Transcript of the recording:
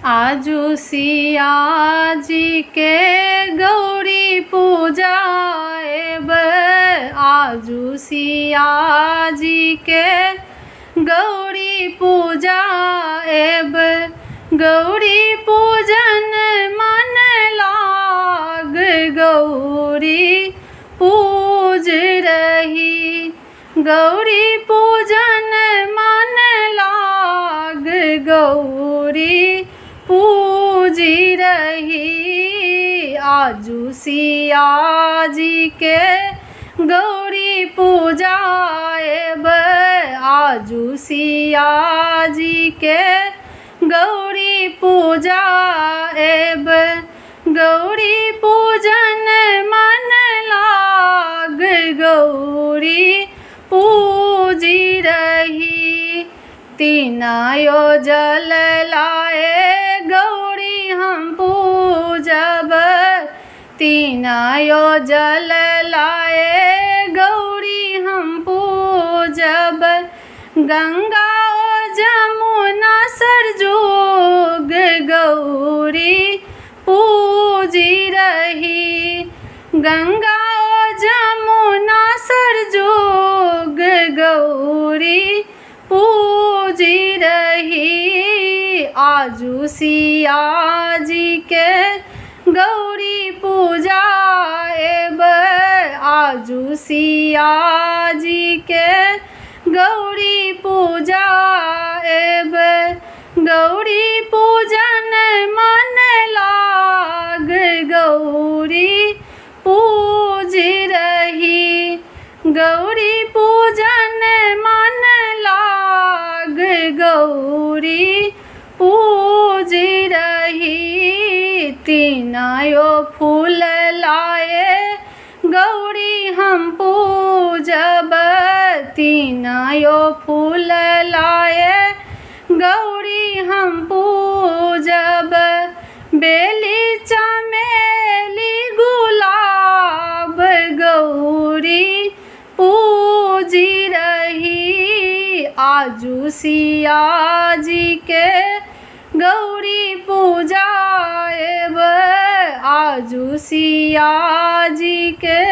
आजू सिया जी के गौरी पूजा एबै, आजू सिया जी के गौरी पूजा एबै। गौरी पूजन मन लाग गौरी पूज रही, गौरी पूजन मन लाग गौरी पूजी रही। आजू सिया जी के गौरी पूजा एबै, आजू सिया जी के गौरी पूजा एबै। गौरी पूजन मन लाग गौरी पूजी रही। तीनायो जल लाए गौरी हम पूजब, तीनायो जल लाए गौरी हम पूजब। गंगा जमुना सरजोग गौरी पूजी रही, गंगा जमुना सरजोग गौरी पूजी रही। आजू सिया जी के गौरी पूजा एबै, आजू सिया जी के गौरी पूजा एबै। गौरी पूजन मन लाग गौरी पूज रही, गौरी पूजन मन लाग गौरी पूज रही। तीनायो फूल लाए गौरी हम पूजब, तीनायो फूल लाए गौरी हम पूजब। बेली चमेली गुलाब गौरी पूजी रही। आजू सिया जी के गौरी पूजा एबै, आजू सिया जी के